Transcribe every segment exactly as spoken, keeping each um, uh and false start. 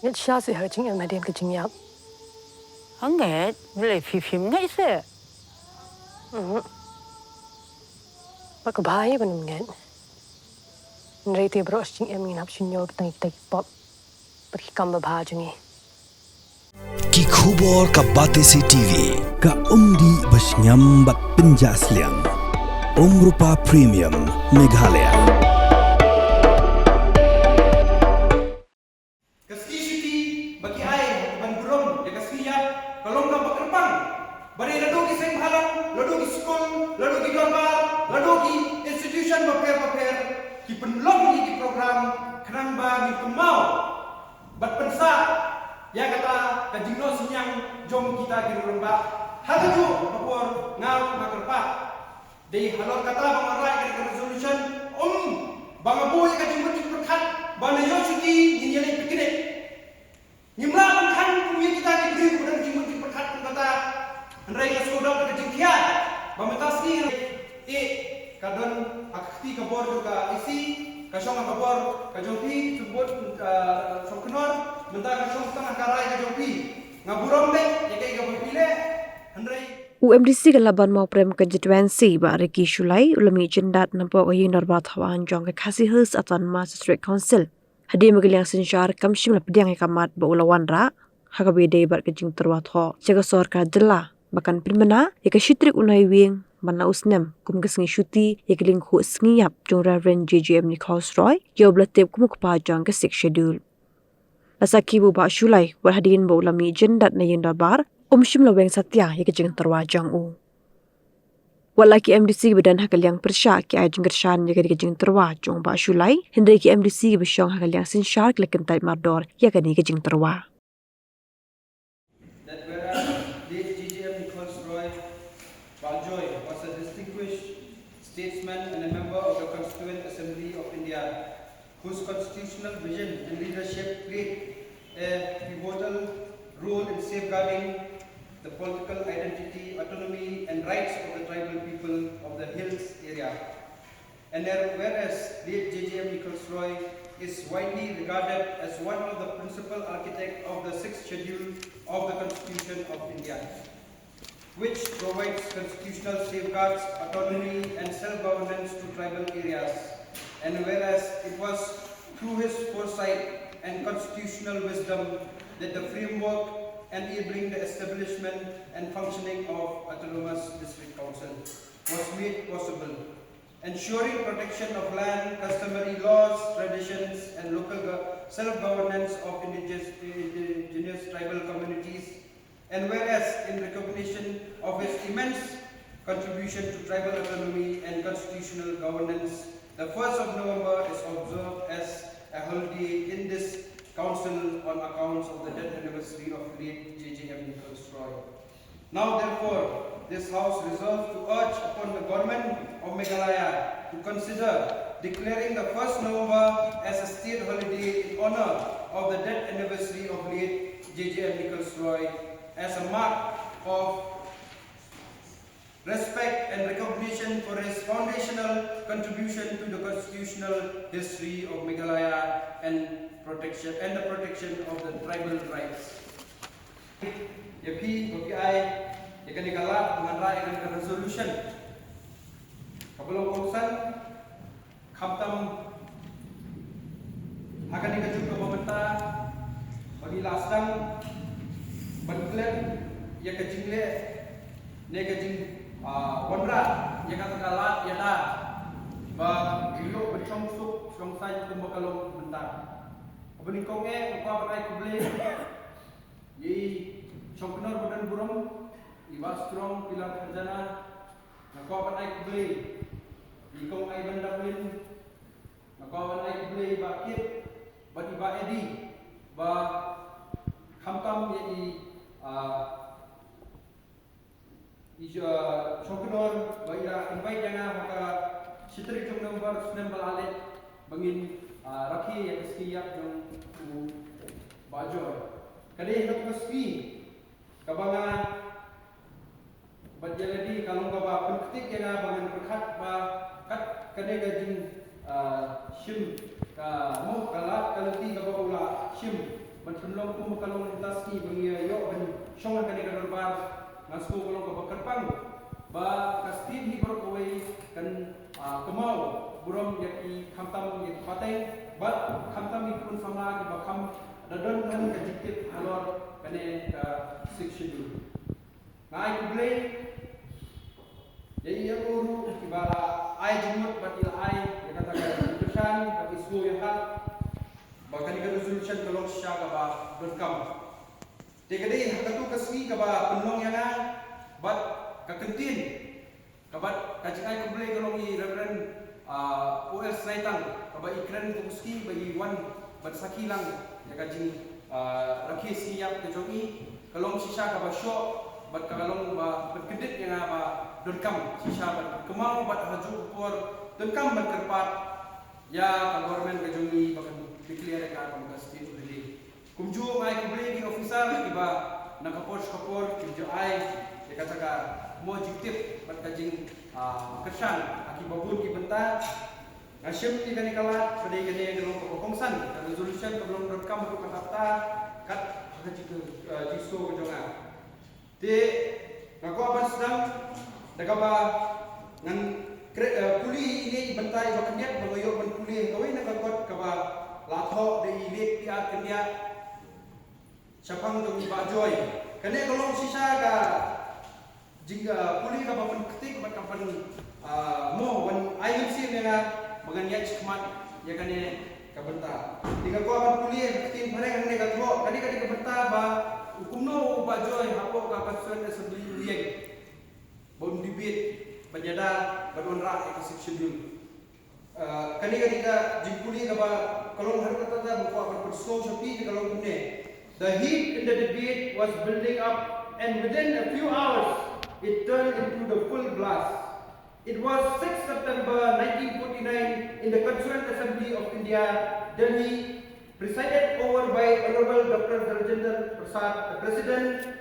Ngeit shisha seh ha ka jingim hadien ka jingïap. Hangne, balei phi phim ngeit seh? Mhm. Ba ka bha hi ban ym ngeit. Hynrei te baroh shi jingim ngin hap shim ïa kita kita ki pop bad ki kam babha jong ngi. Ki khubor ka Batesi TV, ka umdih ba shngiam bad pynjah sliang. Umrupa Premium, Meghalaya. Ka sngi shuti ba ki ai ban burom ïa ka sngi ïap ka long kaba kyrpang. Ba dei naduh ki seng bhalang, naduh ki skul, naduh ki dorbar, naduh ki institution bapher bapher ki pynlong ïa ki program khnang ba ngin kynmaw bad pynsah ïa kata ka jingnoh synñiang jong kita ki rangbah. Ha kajuh ka por nga ruh nga kyrpad. Dei halor kata ba nga wanrah ïa ka resolution, um, ba nga buh ïa ka jingmut jingpyrkhat ba na ïoh shuti ngin ïaleit picnic. Ngim lah ban than kum ïa kita ki briew ba don jingmut jingpyrkhat kum kata. Hynrei nga sngewdap da ka jingkhiah ba mynta sngi eh ka don ha ka kti ka bor jong ka A C, ka shong ha ka bor ka jong phi, Symbud, ah, Shongknor, mynta ka shong tang ha ka rai ka jong phi. Nga burom beit ïa kaei kaba phi leh, hynrei U MDC ka Laban Mawprem Constituency, Bah Ricky Shullai, u la mih jyndat napoh ka ïing dorbar thawaiñ jong ka Khasi Hills Autonomous District Council. Hadien ba ka liang synshar kam shym la pdiang ïa ka mat ba u la wanrah ha kaba ïadei bad ka jingtyrwa thoh sha ka sorkar jylla ba kan pynbna ïa ka shi tarik u Naiwieng ban la u snem kum ka sngi shuti ïa ka lyngkhuh sngi ïap jong u Reverend J J M Nichols Roy, ïa uba la tip kum u kpa jong ka Sixth Schedule. La sakhi ba u Bah Shullai, wat hadien ba u la mih jyndat na ïing dorbar, um shym la weng satia ïa ka jingtyrwa jong u. Wat la ki MDC kiba don ha ka liang pyrshah ki ai jingkyrshan ïa kane ka jingtyrwa jong u Bah Shullai, hynrei ki MDC kiba shong ha ka liang synshar ki la kyntait mardor ïa kane ka jingtyrwa. That whereas late J J M Nichols Roy Bah Joy was a distinguished statesman and a member of the Constituent Assembly of India, whose constitutional vision and leadership played a pivotal role in safeguarding the political identity, autonomy, and rights of the tribal people of the hills area. And there, whereas late J J M Nichols Roy is widely regarded as one of the principal architects of the Sixth Schedule of the Constitution of India, which provides constitutional safeguards, autonomy, and self-governance to tribal areas. And whereas it was through his foresight and constitutional wisdom that the framework enabling the establishment and functioning of Autonomous District Council was made possible, ensuring protection of land, customary laws, traditions, and local go-, self-governance of indigenous, indigenous tribal communities. And whereas, in recognition of his immense contribution to tribal autonomy and constitutional governance, the first of November is observed as a holiday in this council on accounts of the death anniversary of late J J M Nichols Roy. Now, therefore, this House resolves to urge upon the Government of Meghalaya to consider declaring the first November as a state holiday in honor of the death anniversary of late J J M Nichols Roy as a mark of respect and recognition for his foundational contribution to the constitutional history of Meghalaya and protection, and the protection of the tribal rights. Ïa phi ba phi ai ïa kane ka lad ban wanrah ïa kane ka resolution kaba long kongsan, khamtam ha kane ka juk kaba mynta ba ngi la sdang ban klet ïa ka jingleh ne ka jing, ah, wanrah ïa kata ka lad ïada ba ngi ïoh ban shong suk shong saiñ kumba ka long mynta. Kaba nyngkong eh nga kwah ban ai khublei ïa i Shongknor ba don burom, i Bah Strong Pilar Kharjana. Nga kwah ban ai khublei ïa i Kong Ivan Daplin. Nga kwah ban ai khublei ïa i Bah Kit bad i Bah Eddie ba khamtam ïa i, ah, i, ah, Shongknor ba i la invite ïa nga ha ka shi tarik jong November snem ba la leit ba ngin, ah, rakhe ïa ka sngi ïap jong u Bah Joy. Ka dei ka sngi kaba nga bad ïa lade ka long kaba pynktik ïa nga ba ngan pyrkhat ba kat kane ka jing, Shim ka mo ka lad ka lynti kaba u la shim ban pynlong kum ka long mynta sngi ba ngi ïoh ban shong ha kane ka dorbar. Nga sngew ka long kaba kyrpang ba ka state hi baroh kawei kan kynmaw burom ïa ki, khamtam ïa ki pateng bad khamtam ïa ki khun samla kiba kham da don tang ka jingtip halor kane ka Sixth Schedule. Nga ai khublei ïa i ïa u ruh kiba la ai jingmut bad i la ai ïa kata ka kyrshan bad i sngew ïa ha ba kane ka resolution ka long shisha kaba donkam. Te ka dei ha katu ka sngi kaba pynlong ïa nga bad ka kyntien kaba ka jingai khublei ka long i Reverend O L Snaitang kaba i kren ka u sngi ba i wan ban sakhi lang ïa ka jing rakhe sngi ïap ka jong i. Ka long shisha kaba shoh bad ka long ba pynkyndit ïa nga ba donkam shisha ban kynmaw bad ha juh ka por donkam ban kyrpad ïa ka government ka jong i ba kan declare ïa ka kum ka state holiday. Kumjuh nga ai khublei ki officer kiba na ka por sha ka por ki ju ai ïa kata ka mo jingtip bad ka jing kyrshan ha kiba bun ki bynta. Nga shim ïa kane ka lad ba dei kane ka long kaba kongsan ka resolution kaba long donkam ruh ka hapta kat ha ka jingkyrkhu ka jong nga. Te nga kwah ban sdang da kaba ngan pule ïa i bynta iba khyndiat ba nga ïoh ban pule ha kawei na ka kot kaba la thoh da i Late P R Kyndiah shaphang jong i Bah Joy. Kane ka long shisha ka jingpule kaba pynktik bad kaba pyn mo ban ai mynsiem ïa nga ba ngan ïaid shakhmat ïa kane ka bynta. Te nga kwah ban pule ïa ka ktien phareng hangne ka thoh, kane ka dei ka bynta ba u kumno u Bah Joy hapoh ka Constituent Assembly u ïeng ba un debate ban ïada ban wanrah ïa ka Sixth Schedule. Kane ka dei ka jingpule kaba ka long ha kata ka ba kwah ban pynsngew sha phi ka long kumne. The heat in the debate was building up and within a few hours it turned into the full blast. It was sixth September nineteen forty-nine in the Constituent Assembly of India, Delhi, presided over by Honorable Doctor Dalajendra Prasad, the President.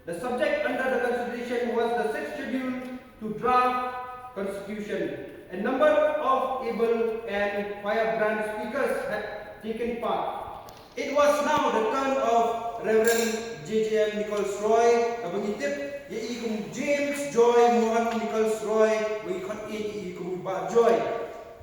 The subject under the consideration was the Sixth Schedule to draft constitution. A number of able and firebrand speakers had taken part. It was now the turn of Reverend J J M Nichols Roy, kaba ngi tip ïa i kum James Joy Mohan Nichols Roy, ba ngi khot ïa i kum Bah Joy,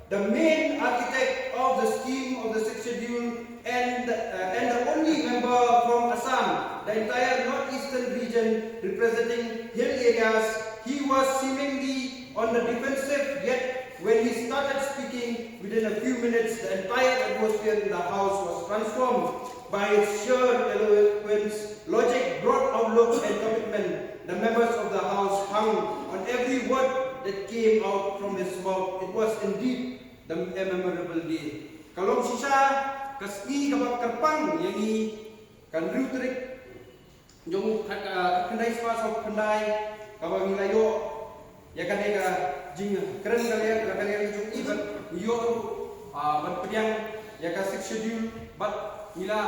the main architect of the scheme of the Sixth Schedule and, uh, and the only member from Assam, the entire northeastern region representing hill areas. He was seemingly on the defensive, yet when he started speaking, within a few minutes, the entire atmosphere in the house was transformed by his sheer eloquence, logic, broad outlook, and commitment. The members of the house hung on every word that came out from his mouth. It was indeed the, a memorable day. Ka long shisha ka sngi kaba kyrpang ïa ngi, ka hynriew tarik jong ka, ka khyndai spah saw khyndai, kaba ngi la ïoh ïa kane ka jingkren ka liang, ka liang jong i bad ngi ïoh ruh, ah, ban pdiang ïa ka Sixth Schedule bad ngi la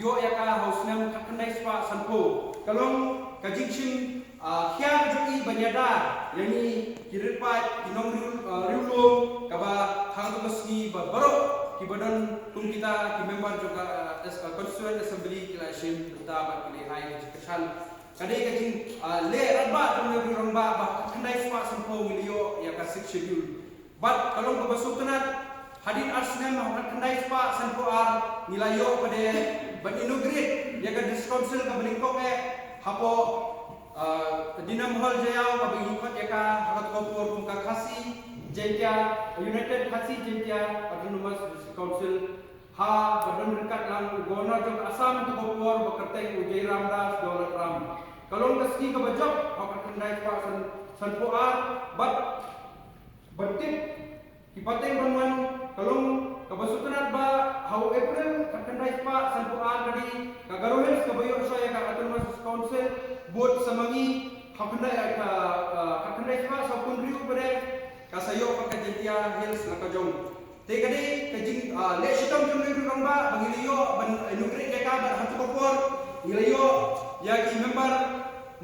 ïoh ïa ka ha u snem ka khyndai spah sanphew. Ka long ka jingshim, ah, khia ka jong i ban ïada ïa ngi ki rit paid, ki nong riewlum, kaba ha katu ka sngi ba baroh kiba don kum kita ki member jong ka, ah, Constituent Assembly ki la shim bynta bad ki la ai ka jingkyrshan. Ka dei ka jing, ah, leh rangbah jong u rangbah ba ka khyndai spah sanphew ngi la ïoh ïa ka Sixth Schedule. Bad ka long kaba sngewtynnat, hadien ar snem ha ka khyndai spah sanphew ar ngi la ïoh pat de ban inaugurate ïa ka District Council kaba nyngkong eh hapoh, ah, Dinam Hall Jaiaw, kaba ngi khot ïa ka ha katu ka por kum ka Khasi Jaiñtia, United Khasi Jaiñtia Autonomous District Council. Haba don ryngkat lang u Governor jong ka Assam ha katu ka por ba kyrteng u Jairam Das Dolatram. Ka long ka sngi kaba jop ha ka khyndai spah san, sanphew ar bad ban tip ki pateng ban wan. Ka long kaba sngewtynnat ba ha u April ka khyndai spah sanphew ar ka dei ka Garo Hills kaba ïoh shuwa ïa ka Autonomous Council, bad sa ma ngi ha khyndai ka, ah, ka khyndai spah saw phew hynriew pat de ka sa ïoh ka Jaiñtia Hills la ka jong. Te ka dei ka jing, ah, leh shitom jong u rangbah ba ngi la ïoh ban inaugurate ïa ka bad ha katu ka por ngi la ïoh ïa ki member,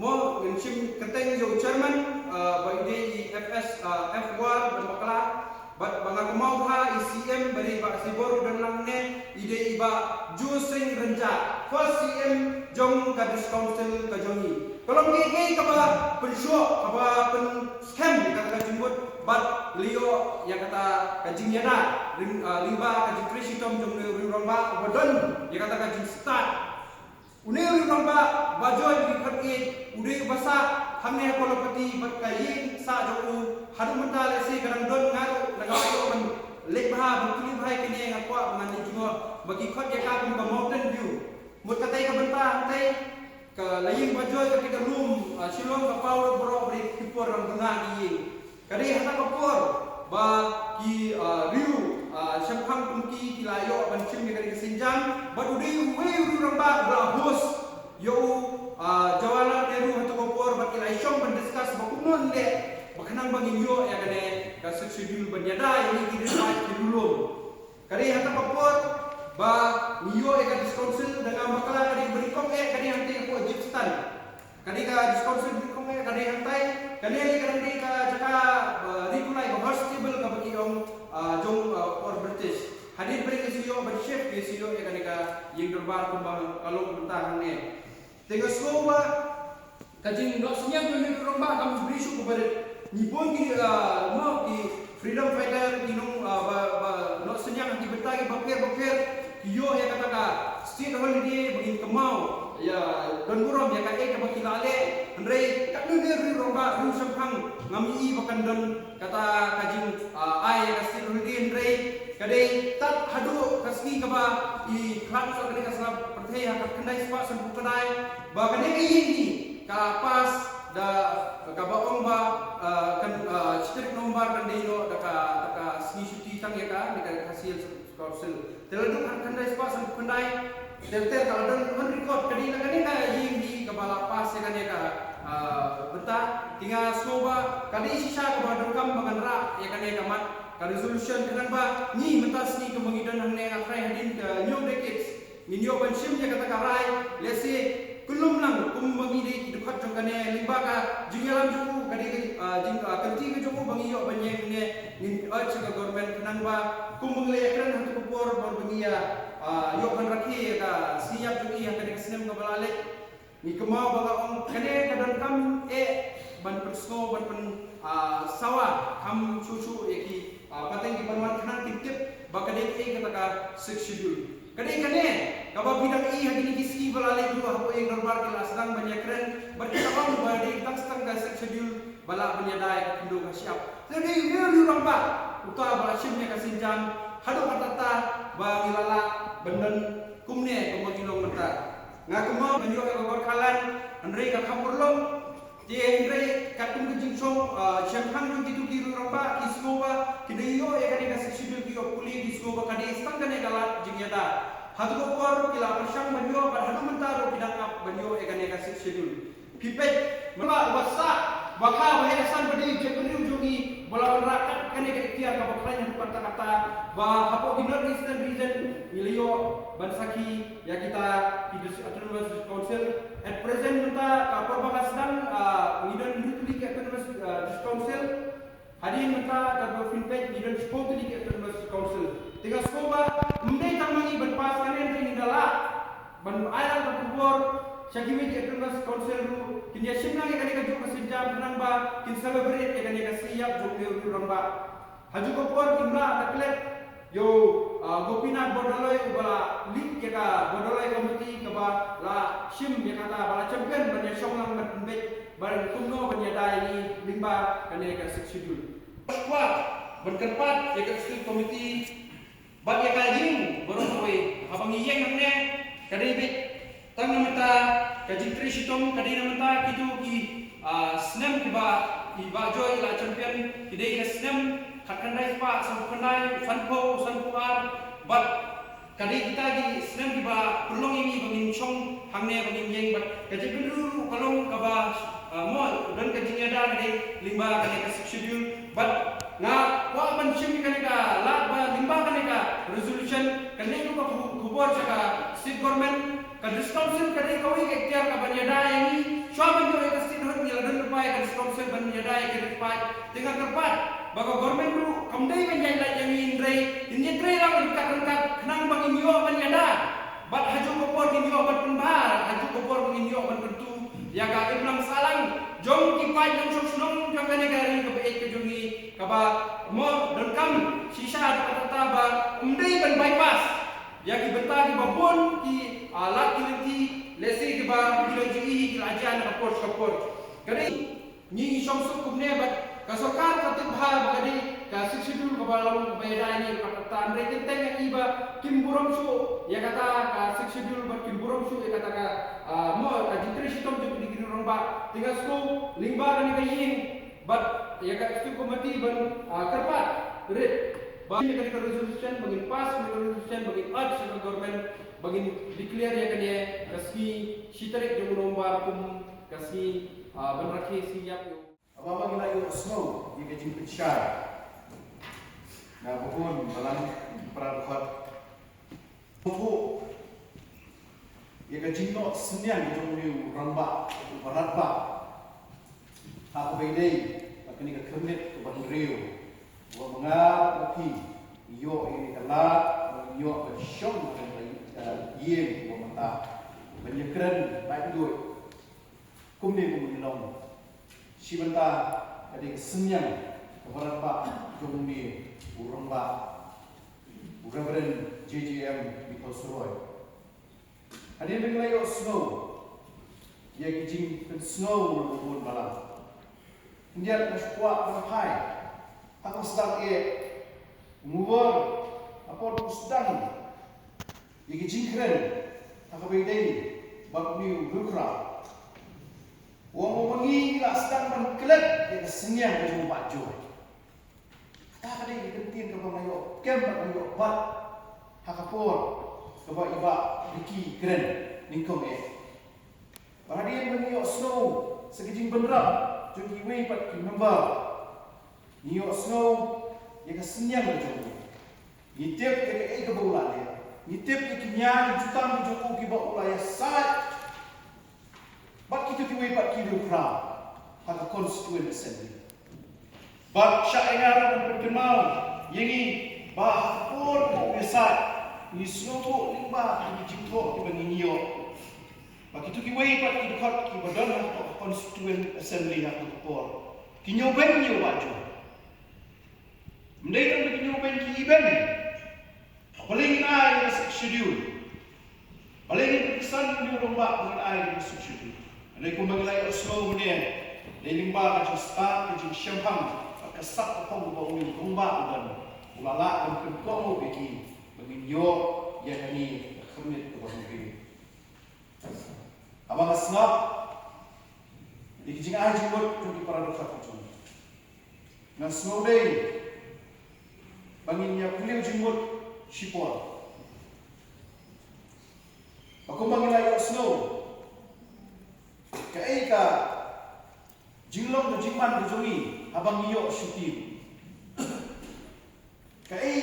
mo ngin shim kyrteng ïa u chairman, ah, ba i dei i F S, ah, F War ban bakla. Bad ba nga kynmaw ha i C M ba dei Bah Sibor u don lang ne, i dei i Bah Joe Singh Rynjah, first C M jong ka District Council ka jong i. Ka long kaei kaei kaba pynshoh, kaba pynskhem ïa kata ka jingmut bad leh ïa kata ka jingïada lyngba ka jingtrei shitom jong u rangbah uba don ïa kata ka jingstad. Une u rangbah ba joi ba ki khot ïeit u dei uba sah hangne ha Kawlapati bad ka ïing sah jong u haduh mynta lehse ka dang don nga ruh na ka ban leit bha ban kylli bha ïa kine nga kwah ban leit jngoh ba ki khot ïa ka kum ka Mountain View. Mut katei ka bynta hangtei ka la ïing ba joi ka ki da lum Shillong ka paw baroh ba dei ki por dang duna ki ïing. Ka dei ha kata ka por ba ki riew shemphang kum ki ki la ïoh ban shim ïa kane ka sienjam bad u dei uwei u rangbah ba la host ïa u Jawaharlal Nehru ha kata ka por bad ki la shong ban discuss ba kumno ngin leh ba khnang ba ngin ïoh ïa kane ka Sixth Schedule ban ïada ïa ngi ki riewpaid ki riewlum. Ka dei ha kata ka por ba ngi ïoh ïa ka District Council da nga bakla ka dei ba nyngkong eh ka dei hangtei hapoh Egyptian. Ka dei ka District Council ba nyngkong eh ka dei hangtei. Ka dei ka dei ka jaka ba ri kulai ba horse stable kaba ki ong jong por British. Hadien ba ki shu ïoh ban shift ki shu ïoh ïa kane ka ïing dorbar kumba ka long mynta hangne. Te nga sngew ba ka jingnoh synñiang jong u rangbah kam bri shuh kaba rit. Ngi bun ki mo ki freedom fighter ki nong ba ba noh synñiang ki bynta ki bapher bapher ki ïoh ïa kata ka state holiday ba ngin kynmaw ïa don burom ïa kaei kaba ki la leh. Hynrei katno ne riew rangbah riew shemphang ngam ïohi ba kan don kata ka jing ai ïa ka state holiday hynrei ka dei tad haduh ka sngi kaba i khlad sha kane ka sla pyrthei ha ka khyndai spah sanphew khyndai ba kane ka ïing hi ka pass da kaba ong ba kan shi tarik November kan dei noh da ka da ka sngi shuti tang ïa ka ne ka Khasi Hills Council. Te la duk ha ka khyndai spah sanphew khyndai ter ter ka la don on record ka dei na kane ka ïing hi kaba la pass ïa kane ka bynta. Te nga sngew ba ka dei shisha kaba donkam ba ngan rah ïa kane ka mat ka resolution khnang ba ngi mynta sngi kumba ngi don hangne nga tharai hadien ka hynñiew decades ngin ïoh ban shim ïa kata ka rai lehse kyllum lang kumba ngi dei ki dkhot jong kane lyngba ka jingïalam jong u ka dei ka jing ka lynti ka jong u ba ngi ïoh ban ïeng ne ngin urge ka government khnang ba kumba ngi la ïakren ha kata ka por bad ba ngi ïa ïoh ban rakhe ïa ka sngi ïap jong i ha kane ka snem kaba la leit. Ngi kynmaw ba nga ong kane ka donkam eh ban pynsngew ban pyn sawa kham shuh shuh ïa ki pateng ki ban wan khnang kin tip ba ka dei kaei kata ka Sixth Schedule. Ka dei kane kaba phi dang i ha kine ki sngi ba la leit ruh hapoh ïing dorbar ki la sdang ban ïakren bad ki la ong ba dei tang sdang ka Sixth Schedule ba lah ban ïada ïa ka khyndew ka shyiap. Te dei u rangbah uta ba la shim ïa ka sienjam haduh katta katta ba ngi la lah ban don kumne kumba ngi long mynta. Nga kynmaw ban ïoh ïa ka Gorkhaland hynrei ka kham urlong. Te hynrei katkum ka jingshong shemphang jong kito ki rangbah ki sngew ba ki dei ïoh ïa kane ka Sixth Schedule ki ïoh pule ki sngew ba ka dei tang kane ka lad jingïada. Ha kata ka por ki la pyrshang ban ïoh bad haduh mynta ruh ki dang ap ban ïoh ïa kane ka Sixth Schedule. Phi peit, mynba uba sah ba ka ba heh san ba dei u jaitbynriew jong ngi ba la wanrah kat kane ka ikhtiar kaba khlaiñ haduh katta katta ba hapoh ki North Eastern Region ngi la ïoh ban sakhi ïa kita ki District Autonomous District Council. At present mynta ka por ba ka sdang ngi don hynriew tylli ki Autonomous District Council. Hadien mynta katba phin peit ngi don shiphew tylli ki Autonomous Council. Te nga sngew ba ym dei tang ma ngi ban pass kane hynrei ngi da lah ban ai lang ka khubor sha kiwei ki Autonomous Council ruh kin ïa shim lang ïa kane kajuh ka sienjam khnang ba kin celebrate ïa kane ka sngi ïap jong u rangbah. Ha kajuh ka por kim lah da klet ïa u Gopinath Bordoloi uba la lead ïa ka Bordoloi Committee kaba la shim ïa kata ba la champion ban ïa shong lang ban pynbeit ban kumno ban ïada ïa ngi lyngba kane ka Sixth Schedule. Kwah ban kyrpad ïa ka Executive Committee bad ïa ka ïing baroh kawei haba ngi ïeng hangne ka dei beit tang na mynta ka jingtrei shitom ka dei na mynta kito ki snem kiba i Bah Joy i la champion ki dei ka snem khatkhyndai spah sanphew khyndai, sanphew, sanphew ar bad ka dei kita ki snem kiba pynlong ïa ngi ba ngin shong hangne ba ngin ïeng bad ka jaitbynriew ruh ka long kaba mo don ka jingïada ka dei lyngba kane ka Sixth Schedule bad nga kwah ban shim kane ka lad ba lyngba kane ka resolution kane ruh ka khubor sha ka state government. Ka District Council ka dei kawei ka ikhtiar kaban ïada ïa ngi shuwa ban ïoh ïa ka statehood ngi la don lypa ïa ka District Council ban ïada ïa ki riewpaid. Te nga kyrpad Ba ka government ruh kam dei ban ïaid lait ïa ngi, hynrei ngin ïatrei lang ryngkat ryngkat khnang ba ngin ïoh ban ïada. Bad ha kajuh ka por ngin ïoh ban pynbha, ha kajuh ka por ngin ïoh ban kyntu ïa ka imlang sahlang jong ki paid nongshong shnong jong kane ka ri kaba ïeit ka jong ngi, kaba mo donkam shisha da kata ba ym dei ban bypass ïa ki bynta kiba bun, ki, ah, lad ki lynti, lehse kiba ki la ju ïohi, ki la jan ha ka por sha ka por. Ka dei ngi ngi shong suk kumne bad ka sorkar ka tip bha ba ka dei ka Sixth Schedule kaba long kaba ïada ïa ngi, bad kata hynrei teng teng ïa ngi ba kim burom shuh ïa kata ka Sixth Schedule bad kim burom shuh ïa kata ka, ah, mo, ka jingtrei shitom jong ki degree rangbah. Te nga sngew lyngba kane ka ïing bad ïa ka executive committee ban, ah, kyrpad rit ba ïa kane ka resolution ba ngin pass, kane ka resolution ba ngin urge ïa ka government ba ngin declare ïa kane ka sngi shi tarik jong u November kum ka sngi, ah, ban rakhe sngi ïap ïa u. Haba ma ngi la ïohsngew ïa ka jingpynshai na ba bun balang para dkhot, ïa ka jingnoh synñiang jong une u rangbah, u rangbah, ha kaba ïadei bad kane ka khyrnit kaba hynriew, kaba ma nga bad phi ngi ïoh ïa kane ka lad, ngi ïoh ban shong ha kane ka ïing kaba mynta ban ïakren laitluid. Kumne kum ngi long shi bynta ka dei ka synñiang kaba rangbah jong une u rangbah, u Reverend J J M Nichols Roy. Hadien ba ngi la ïohsngew ïa ki jingpynsngew na ba bun balang, khyndiat nga shu kwah ban phai ha ka sdang eh, u Mover, ha ka por ba u sdang ïa ki jingkren ha kaba ïadei bad une u riewkhraw, u ong ba ma ngi ngi la sdang ban klet ïa ka synñiang ka jong u Bah Joy. Kata ka dei ka kyntien kaba nga ïoh kem bad nga ïoh bat ha ka por kaba i Bah Ricky i kren nyngkong eh. Bad hadien ba ngi ïohsngew sa ki jingbynrap jong kiwei pat ki member, ngi ïohsngew ïa ka synñiang ka jong u. Ngi tip ïa kaei kaba u la leh. Ngi tip ïa ki nia ki jutang ki jong u kiba u la ïasaid bad kito kiwei pat ki riewkhraw ha ka constituent assembly. Bad shah ïa nga ruh ban pynkynmaw ïa ngi ba ha ka por kaba u ïasaid, ngi sngewthuh lyngba ki jingthoh kiba ngi ïoh ba kito kiwei pat ki dkhot kiba don ha ka constituent assembly ha ka por ki ñiewbeiñ ïa u Bah Joy. Ym dei tang ba ki ñiewbeiñ, ki ibeiñ. Balei ngin ai ïa ka Sixth Schedule? Balei ngin pynsan ïa u rangbah ba ngin ai ïa ka Sixth Schedule? Hynrei kumba ngi la ïohsngew mynne, dei lyngba ka jingstad, ka jingshemphang bad ka sap ka phong kaba une u rangbah u don, u la lah ban pynkohnguh ïa ki ba ngin ïoh ïa kane ka khyrnit kaba hynriew. Haba nga sngap ïa ki jingai jingmut jong ki para dkhot ki jong ngi, nga sngew dei ba ngin ïa phylliew jingmut shipor. Ba kumba ngi la ïohsngew, kaei ka jinglong ka jingman ka jong ngi haba ngi ïoh shuti? Kaei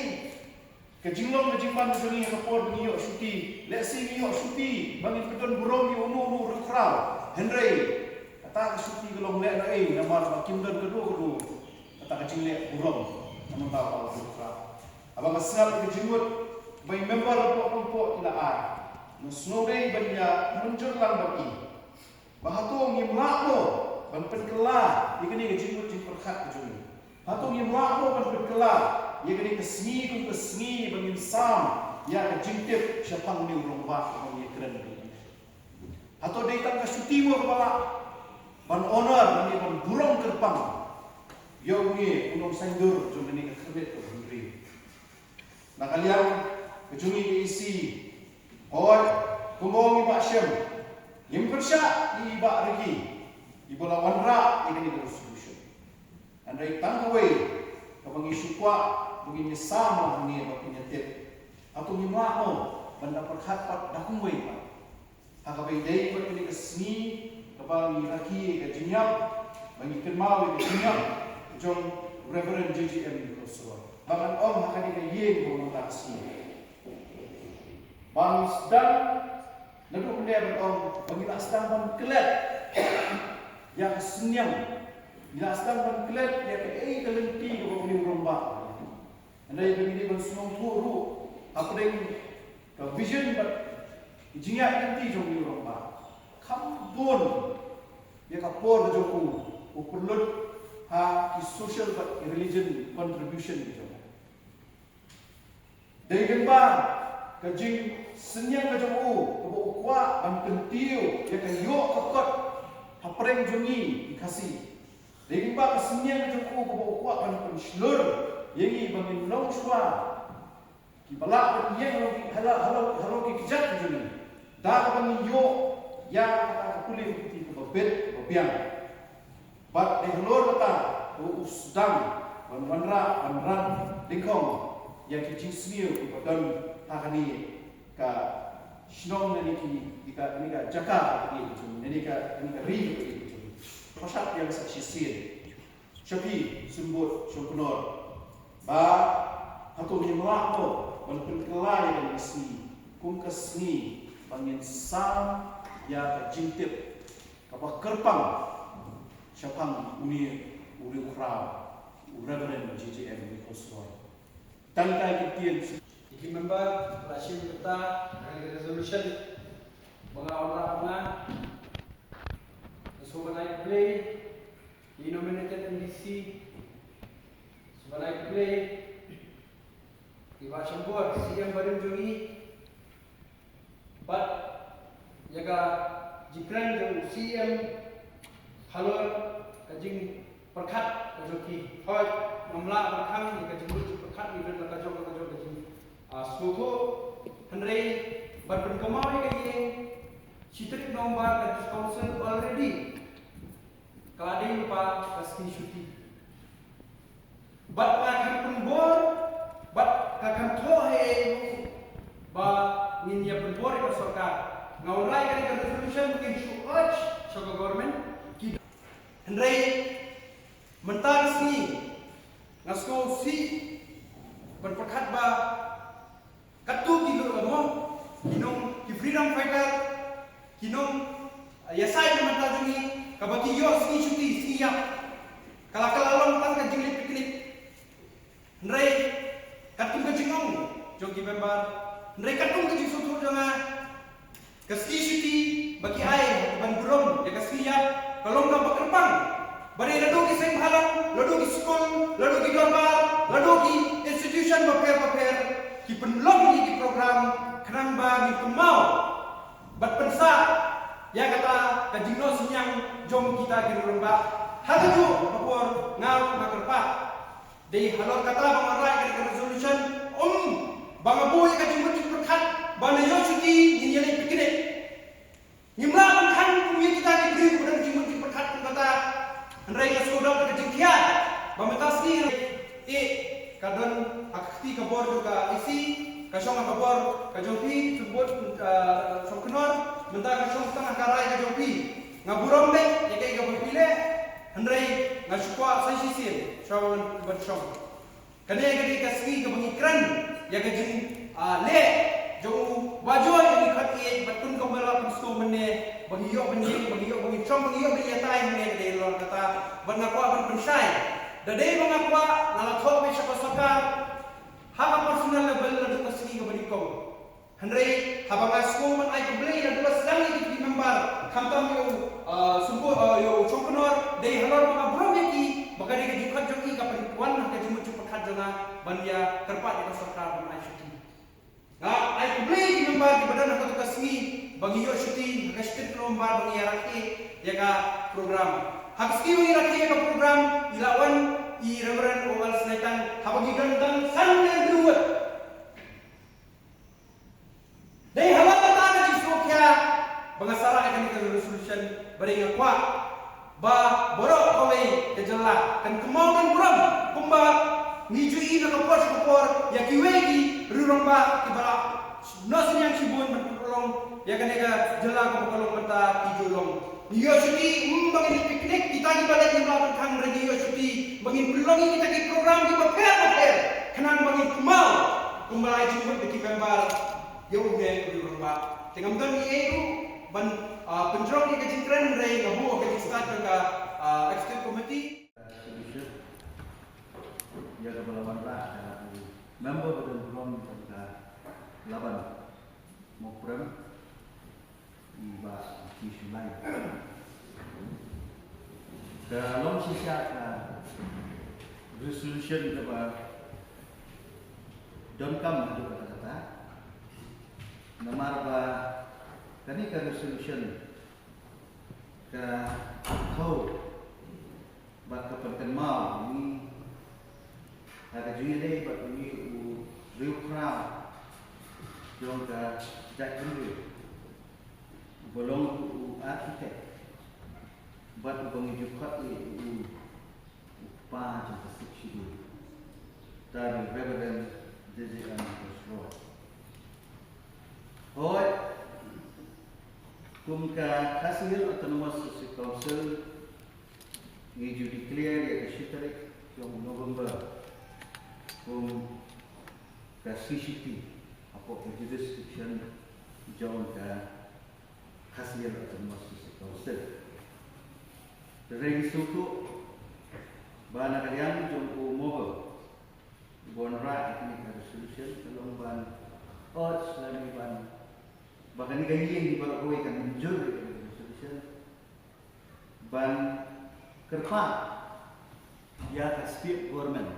ka jinglong ka jingman ka jong ngi ha ka por ba ngi ïoh shuti? Lehse ngi ïoh shuti ba ngin pyndon burom ïa uno uno u riewkhraw, hynrei kata ka shuti ka long lehnohei namar ba kim don kano kano kata ka jingleh burom na bynta u riewkhraw. Haba nga sngap ïa ka jingmut ba i member hapoh Nongpoh ki la ai, nga sngew dei ban ïa mynjur lang bad i. Ba hato ngim lah mo ban pynkylla ïa kane ka jingmut jingpyrkhat ka jong ngi? Hato ngim lah mo ban pynkylla ïa kane ka sngi kum ka sngi ba ngin sam ïa ka jingtip shaphang une u rangbah ba ngi ïakren ïa u? Hato dei tang ka shuti mo kaba lah ban honor lane ban burom kyrpang ïa une u nongsaindur jong kane ka khyrnit kaba hynriew? Na ka liang ka jong ngi ka E C, hooid, kumba ong i Bah Shem, ngim pyrshah ïa i Bah Ricky iba la wanrah ïa kane ka resolution. Hynrei tang kawei kaba ngi shu kwah ba ngin ïasam lang hangne ba kin ïatip, hato ngim lah mo ban da pyrkhat pat da kumwei pat ha kaba ïadei bad kane ka sngi kaba ngi rakhe ïa ka jingïap, ba ngi kynmaw ïa ka jingïap jong Reverend J J M Nichols Roy? Ba ngan ong ha kane ka ïing ba mynta ka sngi, ba ngi sdang naduh mynne ban ong ba ngi la sdang ban klet ïa ka synñiang Ngi la sdang ban klet ïa kaei ka lynti kaba une u rangbah. Hynrei ba ngi dei ban sngewthuh ruh hapdeng ka vision bad ka jingïaid lynti jong une u rangbah. Kham bun ïa ka por jong u, u pynlut ha ki social bad ki religion contribution ki jong u. Dei lyngba ka jingsynñiang ka jong u kaba u kwah ban kyntiew ïa ka ïoh ka kot hapdeng jong ngi ki Khasi. Dei lyngba ka synñiang ka jong u kaba u kwah ban pynshlur ïa ngi ba ngin long shuwa kiba lah ban ïeng halor ki, halor, halor, halor ki kjat ki jong ngi. Da kaba ngin ïoh ïa kata ka pule ka puthi kaba bit kaba biang. Bad dei halor kata ba u sdang ban wanrah ban ran dyngkhong ïa ki jingsniew kiba don ha kane ka shnong, ne ki, ki ka, ne ka jaka, ne ka, ne ka ri. Pynshai ïa ka shisien sha phi Symbud Shongknor ba hato ngim lah mo ban pynkylla ïa kane ka sngi kum ka sngi ba ngin sam ïa ka jingtip kaba kyrpang shaphang une u riewkhraw, u Reverend J J M Nichols Roy. Tang kai ki ktien. Ki member la shim kata ha ka resolution ba nga wanrah, ba nga sngewbha ban ai khublei ïa i nominated M D C, sngewbha ban ai khublei ïa i Bah Shambua, C M barim jong ngi, bad ïa ka jingkren jong u C M halor ka jingpyrkhat ka jong ki. Hooid, ngam lah ban khang ïa ka jingmut jingpyrkhat, ngi don la ka jong, la ka jong ka jing, ah, sngewthuh. Hynrei ban pynkynmaw ïa ka ïing, shi tarik November ka District Council already ka la dei lypa ka sngi shuti. Bad nga khlem pynbor, bad nga khlem thoh ha ei ei ruh ba ngin ïa pynbor ïa ka sorkar. Nga wanrah ïa ka resolution ba ngin shu urge sha ka government. Ki, hynrei mynta ka sngi nga sngewsih ban pyrkhat ba katto ki lur, mo, ki nong, ki freedom fighter, ki nong, ah, ïasaid na bynta jong ngi, kaba ki ïoh sngi shuti, sngi ïap, ka la, ka la long tang ka jingleit picnic. Hynrei katkum ka jingong jong ki member, hynrei katkum ka jingsngewthuh jong nga, ka sngi shuti ba ki ai ban burom ïa ka sngi ïap ka long kaba kyrpang. Ba dei naduh ki seng bhalang, naduh ki skul, naduh ki dorbar, naduh ki institution bapher bapher, ki pynlong ïa ki program khnang ba ngin kynmaw bad pynsah ïa kata ka jingnoh synñiang jong kita ki rangbah. Ha kajuh ka por nga ruh nga kyrpad. Dei halor kata ba nga wanrah ïa ka resolution, um, ba nga buh ïa ka jingmut jingpyrkhat ba ngi ïoh shuti ngin ïaleit picnic. Ngim lah ban khang kum ïa kita ki briew ba don jingmut jingpyrkhat kum kata. Hynrei nga sngewdap da ka jingkhiah ba mynta sngi, eh, ka don ha ka kti ka bor jong ka A C, ka shong ha ka bor ka jong phi, Symbud, ah, Shongknor, mynta ka shong tang ha ka rai ka jong phi. Nga burom beit ïa kaei kaba phi leh, hynrei nga shu kwah sa shisien shuwa ban, ban shong. Kane ka dei ka sngi kaba ngi kren ïa ka jing, ah, leh jong u Bah Joy, jong ngi khot ïa bad kum kaba la pynsngew mynne, ba ngi ïoh ban ïeng, ba ngi ïoh ban ïeng shong, ba ngi ïoh ban ïatai mynne, ka dei halor kata. Bad nga kwah ban pynshai, da dei ba nga kwah, nga la thoh beit sha ka sorkar ha ka personal level naduh ka sngi kaba nyngkong. Hynrei haba nga sngew ban ai khublei naduh ba sdang ïa ki member, khamtam ïa u, ah, Symbud, ah, ïa u Shongknor, dei halor ba nga burom ïa ki ba ka dei ka jingkhot jong ki ka pynwan ha ka jingmut jingpyrkhat jong nga ban ïa kyrpad ïa ka sorkar ban ai shuti. Nga ai khublei ïa ki member kiba don ha kato ka sngi ba ngi ïoh shuti ha ka shi tarik November ba ngi ïa rakhe ïa ka program. Ha ka sngi ba ngi rakhe ïa ka program, i la wan i Reverend Owal Snaitang haba ngi don tang san ngut briew. Dei halor kata ka jingsngewkhia ba nga wanrah ïa kane ka resolution, ba dei nga kwah ba baroh kawei ka jylla kan kynmaw kan burom kumba ngi ju ïohi na ka por sha ka por ïa kiwei ki rangbah kiba la noh synñiang shibun ban pynlong ïa kane ka jylla kaba ka long mynta ki ju long. Ngi ïoh shuti, ym ba ngin picnic, kita kiba leit ngim lah ban khang, hynrei ngi ïoh shuti ba ngin pynlong ïa kita ki program kiba pher bapher khnang ba ngin kynmaw kumba la ai jingmut da ki member ïa une u rangbah. Te ngam don ei ei ruh ban, ah, pynjrong ïa ka jingkren, hynrei nga buh ka jingstad jong ka, ah, executive committee. Member ba don burom jong ka Laban Mawprem, i Bah T Shullai. Ka long shisha ka resolution kaba donkam haduh katta katta. Namar ba kane ka resolution ka khaw bad ka pynkynmaw ïa ngi ha ka jingïadei bad ngi u riewkhraw jong ka jaitbynriew, uba long u architect bad uba ngi ju khot ïa u u kpa jong ka Sixth Schedule, ta u Reverend J J M Khosroy. Hooid, kum ka Khasi Hills Autonomous District Council, ngi ju declare ïa ka shi tarik jong November kum ka C C T hapoh ka jurisdiction jong ka Khasi Hills Autonomous District Council. Hynrei ngi sngewthuh ba na ka liang jong u Mawbor, uba wanrah ïa kane ka resolution, ka long ban urge lane ban, ba kane ka ïing baroh kawei kan mynjur ïa kane ka resolution, ban kyrpad ïa ka state government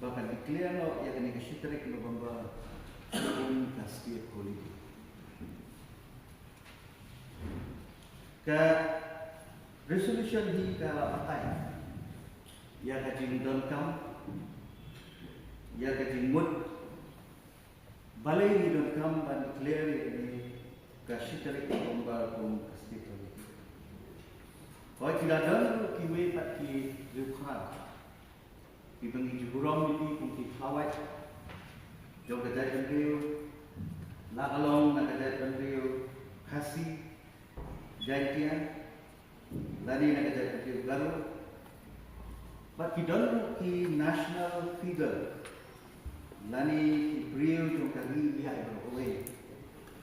ba kan declare noh ïa kane ka shi tarik November kum ka state holiday. Ka resolution hi ka la batai ïa ka jingdonkam, ïa ka jingmut, balei ngi donkam ban declare ïa kane ka shi tarik November kum ka state holiday. Hooid, ki la don ruh kiwei pat ki riewkhraw kiba ngi ju burom ïa ki kum ki khlawait jong ka jaitbynriew, la ka long na ka jaitbynriew Khasi Jaintia, lane na ka jaitbynriew Garo. Bad ki don ruh ki national figure lane ki briew jong ka ri India baroh kawei,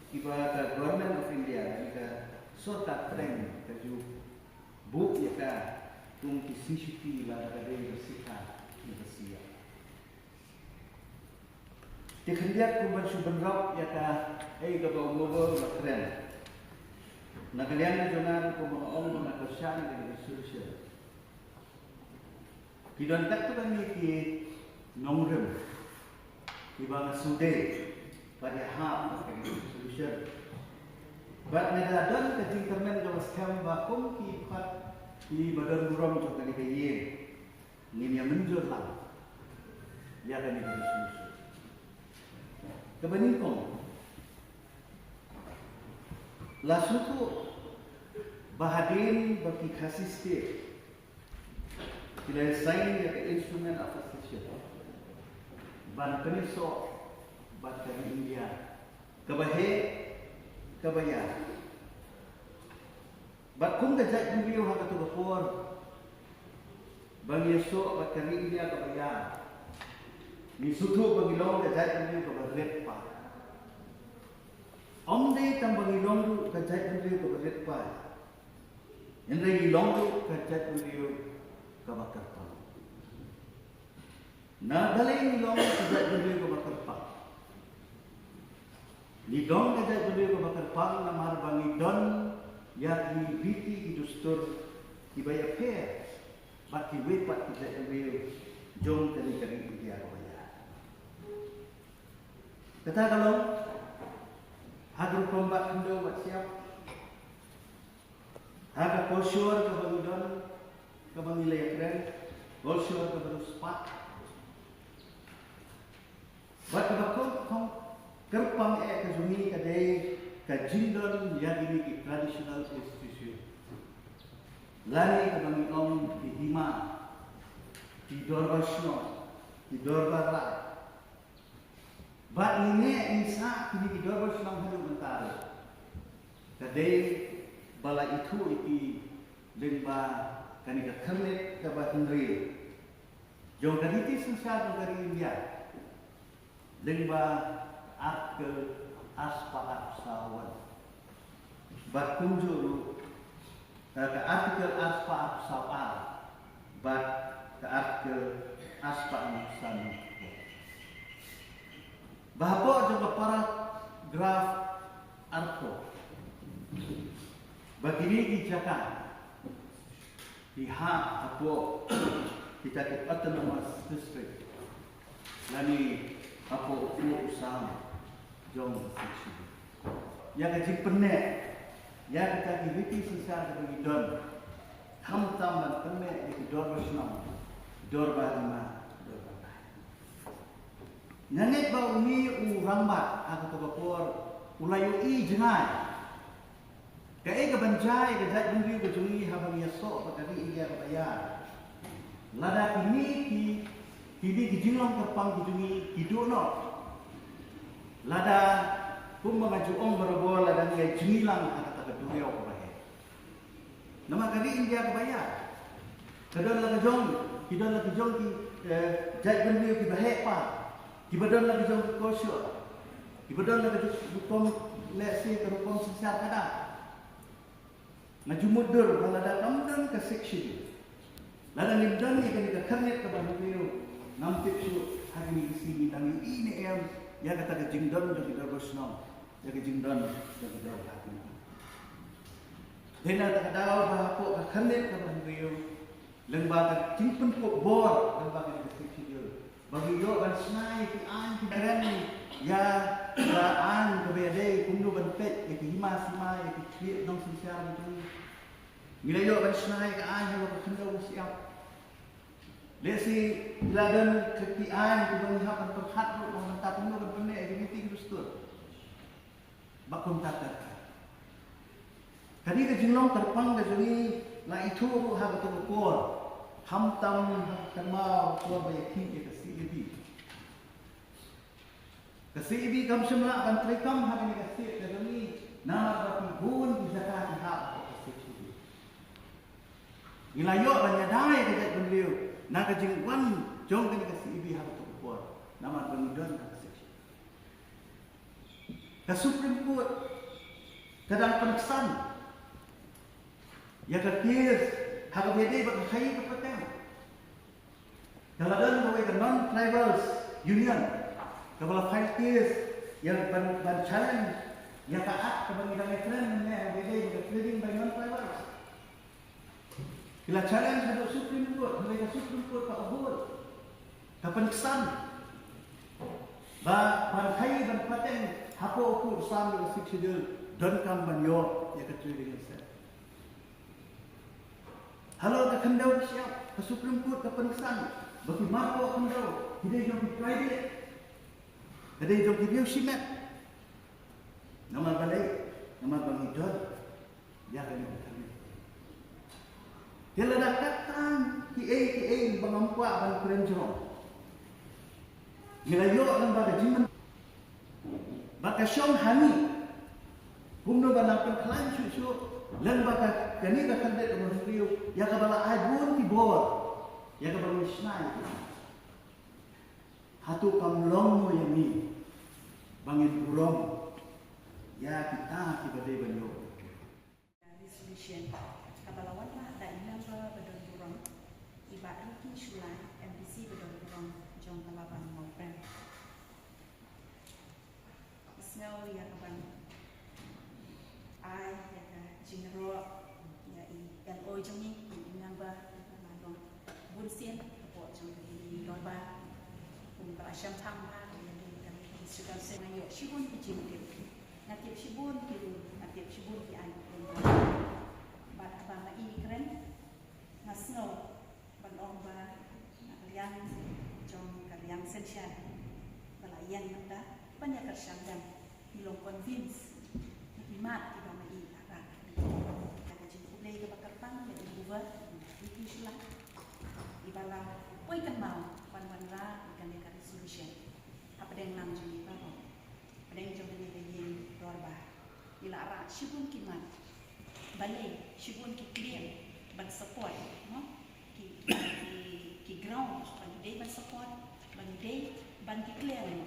kiba ka Government of India lane ka sorkar pdeng ka ju buh ïa ka kum ki C C T lada ka dei ka sika ne ka sia. Te khyndiat kum ban shu bynrap ïa kaei kaba u Mawbor u la kren, na ka liang jong nga ruh kumba nga ong, na ka sha ne ka solution, ki don katto katne ki nongrim kiba nga sngewdei ban ïahap ïa ka solution. Bad nga da don ka jingkyrmen kaba skhem ba kum ki khot kiba don burom jong kane ka ïing, ngin ïa mynjur lang ïa kane ka resolution. Kaba nyngkong, la sngewthuh ba hadien ba ki Khasi State ki la sign ïa ka Instrument of Accession ban pynïasoh bad ka ri India, kaba heh kaba ïar. Bad kum ka jaitbynriew ha kato ka por ba ngi ïasoh bad ka ri India kaba ïar, ngi sngewthuh ba ngi long ka jaitbynriew kaba rit paid. Ym dei tang ba ngi long ruh ka jaitbynriew kaba rit paid, hynrei ngi long ruh ka jaitbynriew kaba kyrpang. Na balei ngi long ka jaitbynriew kaba kyrpang? Ngi long ka jaitbynriew kaba kyrpang namar ba ngi don ïa ki riti ki dustur kiba ïapher bad kiwei pat ki jaitbynriew jong kane ka ri India kaba ïar. Kata ka long ha ka rukom bat khyndew bat shyiap, ha ka culture kaba ngi don, kaba ngi la ïakren, culture kaba riewspah. Bad kaba kyrpang, kyrpang eh ka jong ngi ka dei ka jingdon ïa kine ki traditional institution, lane kaba ngi ong ki hima, ki dorbar shnong, ki dorbar rai. Bad ngi neh ngi sah kine ki dorbar shnong haduh mynta ruh, ka dei ba la ithuh ïa ki lyngba kane ka khyrnit kaba hynriew jong ka riti synshar jong ka ri India, lyngba Article arspah arphew saw wan. Bad kumjuh ruh, eh, ka Article arspah arphew saw ar bad ka Article arspah hynriew saw. Ba hapoh jong ka paragraph arphew, ba kine ki jaka ki hap hapoh kita ki autonomous district lane hapoh u pud u sam jong ka Sixth Schedule. Ïa ka jingpynneh ïa kita ki riti synshar kaba ngi don, khamtam ban pynneh ïa ki dorbar shnong, dorbar hima, dorbar thaiñ. Nga ngeit ba une u rangbah ha kato ka por u la ïohi jngai kaei kaban jia ïa ka jaitbynriew ka jong ngi haba ngi ïasoh bad ka ri India kaba ïar. Lada kine ki, kine ki jinglong kyrpang ki jong ngi ki duh noh, lada kumba nga ju ong barabor, lada ngi ïa jngi lang ha kata ka duriaw kaba heh. Namar ka ri India kaba ïar ka don la ka jong, ki don la ka jong ki, eh, jaitbynriew kiba heh pat, kiba don la ka jong ki korsor, kiba don la ka jong ki rukom, lehse ka rukom synshar khadar. Nga ju mutdur ba lada kam don ka Sixth Schedule, lada ngim don ïa kane ka khyrnit kaba hynriew, ngam tip shuh ha kine ki sngi ngin dang ïohi ne em ïa kata ka jingdon jong ki dorbar shnong, ïa ka jingdon jong ki dorbar thaiñ. Dei na kata ka daw ba hapoh ka khyrnit kaba hynriew, lyngba ka jingpynkup bor lyngba kane ka Sixth Schedule, ba ngi ïoh ban shna ïa ki aiñ ki kren ïa ka aiñ kaba ïadei kumno ban peit ïa ki hima sima, ïa ki khlieh nongsynshar ki jong ngi. Ngi la ïoh ban shna ïa ka aiñ halor ka khyndew ka shyiap. Lehse ki la don ki aiñ kiba ngi hap ban pyrkhat ruh ba mynta kumno ban pynneh ïa ki riti ki dustur. Ba kumta ter ter. Kane ka jinglong kyrpang ka jong ngi la ithuh ruh ha kato ka por, khamtam ha ka kynmaw ka por ba ïakhih ïa ka C A B. Ka C A B kam shym lah ban treikam ha kane ka state ka jong ngi namar ba ki bun ki jaka ki hap ha ka state. Ngi la ïoh ban ïada ïa ka jaitbynriew na ka jingwan jong kane ka C A B ha kato ka por namar ba ngi don ha ka state. Ka Supreme Court ka dang pynksan ïa ka case ha kaba ïadei bad ka khaïi ka pateng. Ka la don kawei ka non-tribals union kaba la file case ïa ban, ban challenge ïa ka act kaba ngi dang ïakren mynne ha kaba ïadei bad ka trading by non-tribals. Ki la challenge haduh Supreme Court, hynrei ka Supreme Court ka avoid, ka pynksan ba ban khaïi ban pateng hapoh u pud u sam jong ka Sixth Schedule donkam ban ïoh ïa ka trading license. Halor ka khyndew ka shyiap, ka Supreme Court ka pynksan ba ki marpoh khyndew ki dei jong ki private, ka dei jong ki briew shimet. Namar balei? Namar ba ngi don ïa kane ka khyndew. Te lada katto kiei kiei ba ngam kwah ban kren jrong, ngi la ïoh lyngba ka jingmyntoi ba ka shong ha ngi kumno ban nang pynkhlaiñ shuh shuh lyngba ka, kane ka khyndiat kaba hynriew ïa kaba la ai bun ki bor ïa kaba ngi shna ïa ki. Hato kam long mo ïa ngi ba ngin burom ïa kita kiba dei ban ïoh? Resolution kaba la wanrah da i member ba don burom, i Bah Ricky Shullai, M D C ba don burom jong ka Labang Mawprem. Sngew ïa ka ban ai ïa ka jingïaroh ïa i L O jong ngi, i member ba la long bun sien hapoh jong ka dorbar. Kum ka la shemphang bha ïa ka constituency, nga ïoh shibun ki jingtip, nga tip shibun ki rule, nga tip shibun ki aiñ. Bad haba ma i kren, nga sngew ban ong ba na ka liang jong ka liang synshar ba la ïeng mynta ban ïa kyrshan, ngi long convince na ki mat kiba ma i la rah. Ka jingkhublei kaba kyrpang ïa i Hoover, i Shullai, iba la poi kynmaw ban wanrah ïa kane ka resolution hapdeng lang jong ngi baroh, hapdeng jong kane ka ïing dorbar. Ngi la rah shibun ki mat, balei shibun ki claim ban support, no? Ki, ki, ki, ki ground ba ngi dei ban support, ba ngi dei ban declare, no?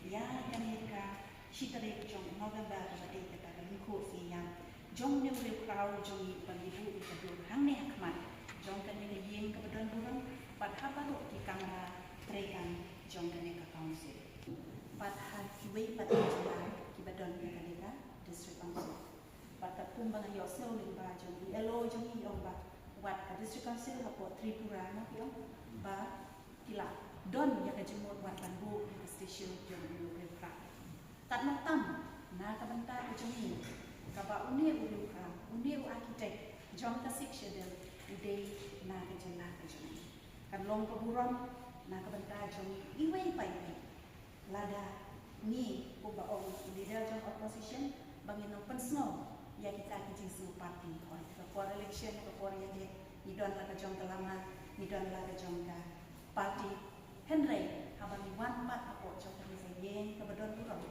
Ïa kane ka shi tarik jong November kaba dei kata ka lyngkhuh sngewsih jong u Riewkhraw jong ngi, ba ngi buh ïa ka dur hangne ha khmat jong kane ka ïing kaba don burom bad ha baroh ki kamra treikam jong kane ka council. Pat ha kiwei pat ki jylla kiba don ïa kane ka District Council. Bad katkum ba nga ïohsngew lyngba jong i L O jong i, i ong ba wat ka District Council hapoh Tripura, na ki ong ba ki la don ïa ka jingmut wat ban buh ïa ka statue jong u Riewkhraw. Katno tam na ka bynta ka jong i, kaba une u Riewkhraw, une u architect jong ka Sixth Schedule, u dei na ka jylla ka jong i. Kan long ka burom na ka bynta jong iwei pa iwei. Lada ngi, kumba ong u leader jong opposition, ba ngin ym pynsngew ïa kita ki jingsngew party. Hooid, ka por election, ka por ïaleh, ngi don la ka jong ka lama, ngi don la ka jong ka party. Hynrei haba ngi wan pat hapoh jong kane ka ïing kaba don burom,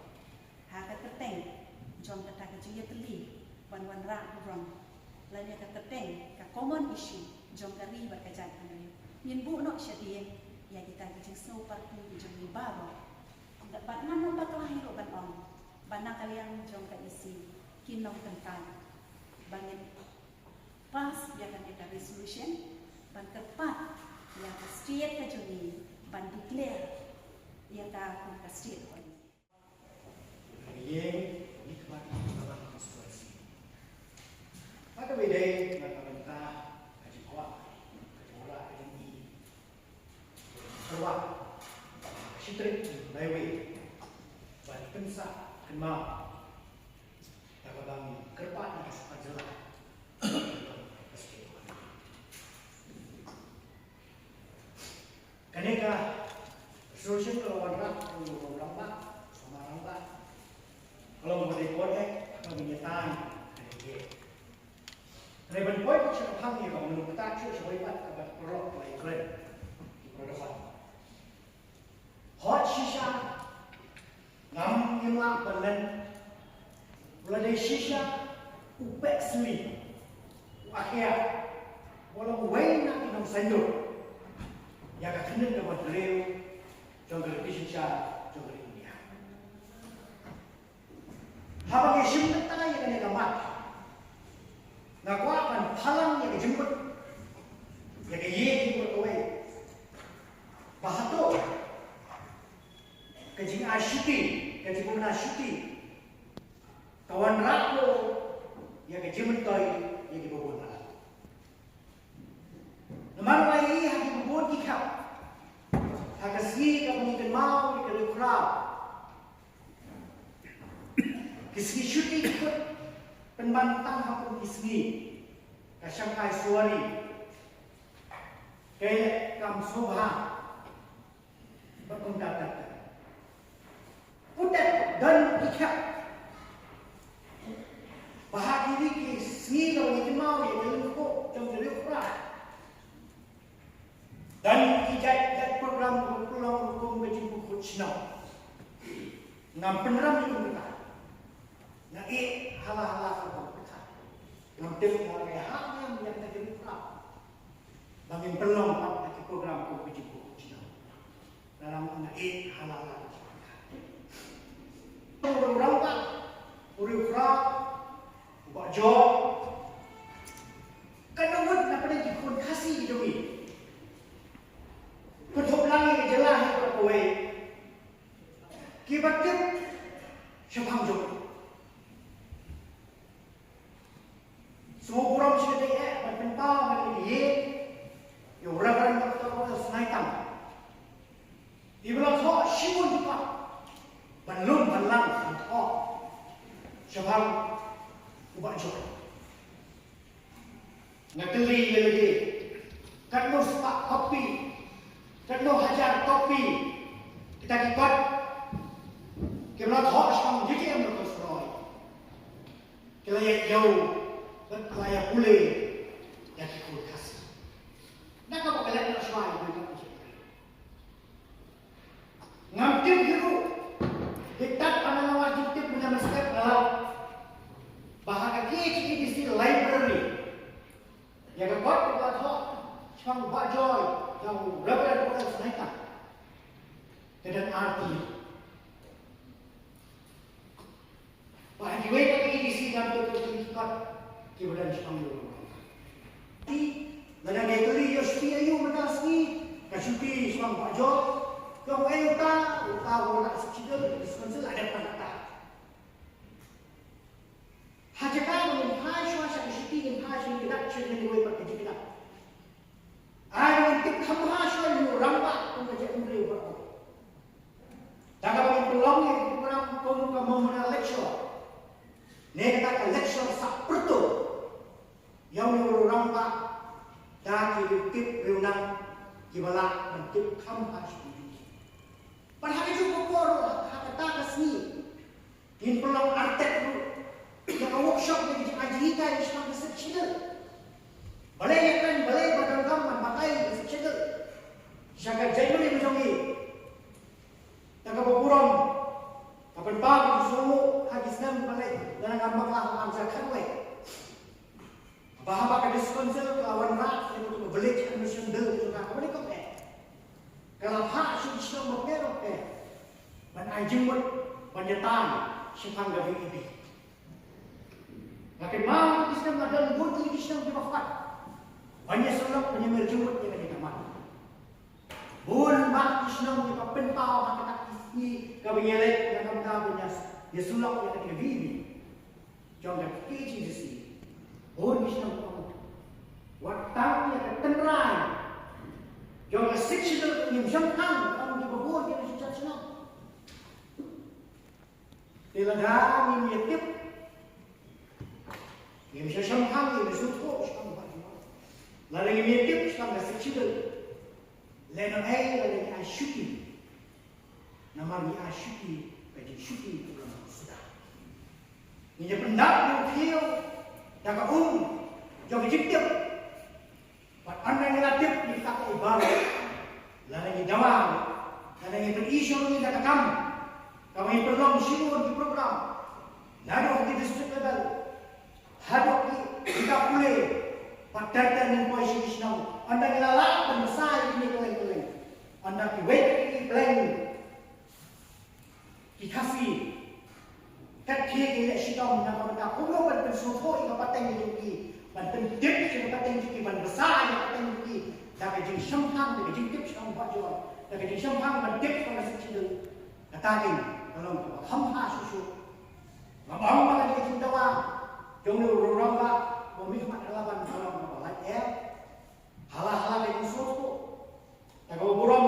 ha ka kyrteng jong kata ka jingïatylli ban wanrah burom, lane ka kyrteng ka common issue jong ka ri bad ka jaitbynriew, ngin buh noh shadien ïa kita ki jingsngew party jong ngi baroh. Bad ngan ym bakla hi ruh ban ong ba na ka liang jong ka E C kin ym kyntait ba ngin pass ïa kane ka resolution ban kyrpad ïa ka state ka jong ngi ban declare ïa ka kum ka state holiday. Ïa, ïa, ïa, ïa, ïa, Kata ba dei na ka bynta ka jingkwah, ka jingkwah, ka jingkwah, ka jingkwah. Ka jingkwah. Shi tarik Naiwieng ban pynsah kynmaw da kaba ngi kyrpad na ka sorkar jylla. Kane ka resolution ka la wanrah u rangbah, u samla rangbah. Ka long ba dei por eh ba ngin ïa tan kane ka ïing. Hynrei ban poi pat sha ka phang ïa ka, mano kata shuh sha wei pat kaba ki paralok ki la ïakren, ki para dkhot. Hooid shisha ngam im lah ban len. Wat la dei shisha u Pek Sli, u Akhia, wat la uwei na ki nongsaiñdur ïa ka khyndew kaba hynriew jong ka riti synshar jong ka ri India. Haba ngi shim kata ïa kane ka mat, nga kwah ban phalang ïa ka jingmut, ïa ka ïing jingmut kawei. Ba hato ka jingai shuti, ka jingmuna shuti, ka wanrah ko ïa ka jingmyntoi ïa ki babun balang. Namar ba ïa ha ki babun ki khap, ha ka sngi kaba ngi kynmaw ïa ka Riewkhraw, ki sngi shuti ki kut pynban tang ha kum ki sngi ka Shanghai Sohra, ka kam sngewbha. Ba kumta ta ta. Putet don ki khap ba ha kine ki sngi ba ngi kynmaw ïa ka jingkyrkhu jong ka Riewkhraw, don ki jait jait program ba pynlong rukom ka jingpynkhuid shnong. Ngam pynrem ïa kumta. Nga ïeh hala hala ka bang pyrkhat. Ngam tip nga la ïahap ïa ka jingpyrkhat ba ngin pynlong pat ïa ki program kum ka jingpyrkhat jong nga. Nga ïeh hala hala ka bang pyrkhat. U rangbah, u Riewkhraw, u Bah Joy, ka nongbud na pdeng ki khun Khasi ki jong ngi. Pynthut lang ïa ka jylla hi baroh kawei. Kiba tip shaphang jong. Sngewburom shibun eh ban pynpaw ïa kane ka ïing ïa u Reverend Doctor Roel Snitam. Iba la thoh shibun jingpang ban lum ban lang ban thoh shaphang u Bah Joy. Nga kylli ïa lade, katno spah kopi, katno hajar kopi kita ki kot kiba la thoh shaphang U T M Local Survey ki la ïa ïoh bad ki la ïa pule ïa ki khun Khasi. Na kaba ka leh na shuwa ïa ka. Ngam tip hi ruh, hi tat ha nga la wad jingtip mynta mynstep nga la ba ha ka K H A D C library ïa ka kot kaba thoh shaphang Bah Joy jong u Reverend Roel Snitam ka don arti. Ba ha kiwei pat ki A D C ngam tip ki kot kiba don shaphang ïa u. Ti, lada ngi kylli ïa shuti aïu mynta ka sngi, ka shuti shaphang Bah Joy. Jong uta, uta u la Sixth Schedule, District Council la dep ban ata. Ha jaka ba ngin phai shuwa sha ka shuki, ngin phai sha ka dak sha kawei pat ka jingkdap. Ai ba ngin tip kham bha shuwa ïa u rangbah kum ka jingïaryngkat. Da kaba ngin pynlong ïa ka program kum ka Memorial Lecture. Ne kata ka lecture sah pyrthei. Ïa une u rangbah da ki riewtip riewniam kiba lah ban tip kham bha shuh. Bad ha kajuh ka por ruh, ha kata ka sngi, ngin pynlong artat ruh ïa ka workshop ïa ka jinghikai shaphang ka Sixth Schedule. Balei ïa kren, balei ba donkam ban batai ïa ka Sixth Schedule. Sha ka January ba jong ngi. Da kaba burom, ka pynpaw ka jingsngewnguh ha ki snem ba leit, lada ngam bakla ha ar hajar khatwei. Ba haba ka District Council ka la wanrah ïa ka Village Administration Bill jong ka, ka ba dei kong eh. Ka la phah sha ki shnong bapher bapher ban ai jingmut ban ïatai shaphang ka V E B. La kynmaw ki snem la don bun ki shnong kiba khot ban ïasyllok ban ïamir jingmut ïa kane ka mat. Bun bah ki shnong kiba pynpaw ha kata ka sngi kaba ngi leit na ka bynta ban ïa, ïasyllok ïa kane ka V E B jong ka K H A D C. Bun ki shnong kiba pynpaw. Wat tang ïa ka tynrai jong ka Sixth Schedule ngim shym hap ong kiba bun ki shnong. Te lada ngim ïatip, ngim shah shemphang, ngim sngewthuh shaphang ba jong. Lada ngim ïatip shaphang ka Sixth Schedule, lehnohei lada ngi ai shuki. Namar ngi ai shuki, ka jingshuki ka long suda. Ngi ïa pyndap ïa u khiew da ka um jong ka jingtip. Bad ynda ngi la tip ngi kat ïa i Baroh, lada ngi dawa, lada ngi pyni shuh ngi da ka kam, kaba ngi pynlong shibun ki program, naduh ki district level haduh ki, ki ka pule, bad ter ter ngin poi sha ki shnong, ynda ngi la lah ban bsa ïa kine kylleng kylleng, ynda kiwei ki pleng Ki Khasi kat ki ki leh shitom na ka bynta kumno ban pynsngewthuh ïa ka pateng jong ki, ban pyntip ïa ka pateng jong ki, ban bsa ïa ka pateng jong ki da ka jingshemphang, da ka jingtip shaphang ba jong, da ka jingshemphang ban tip shaphang ka Sixth Schedule. Kata dei ka long kaba kham bha shuh shuh. Nga ong ba ka dei ka jingdawa jong u rangbah ba mih ha Laban ka long kaba lait eh. Hala hala ka jingsngewthuh. Te kaba burom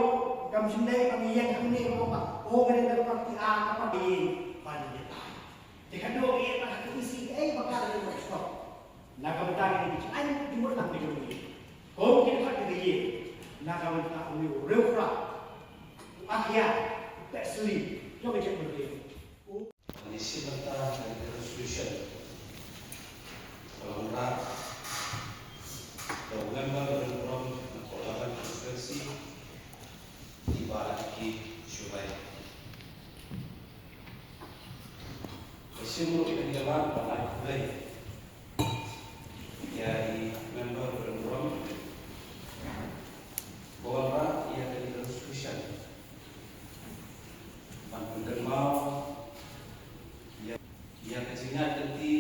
kam shym dei ba ngi ïeng hangne ba, o, ka dei ka party A, ka party B, ban ïatai. Te ka dei ïa ka E C A ba ka dei ka stop. Na ka bynta ka dei ka jingaiñ jingmut lang ka jong ngi. Kum ki dei ka dei na ka bynta u riewkhraw, u akhia, u pek sli jong ka jaitbynriew. Ngi shim bynta ïa ka resolution ba la wanrah da u member ba don burom na Mawlai constituency, i Bah Adiki Shubai. Ka shim ruh ïa ka jingïalam ban ai khublei ïa i member ba don burom ba wanrah ïa ka resolution. Ban pynkynmaw ïa, ïa ka jingïaid lynti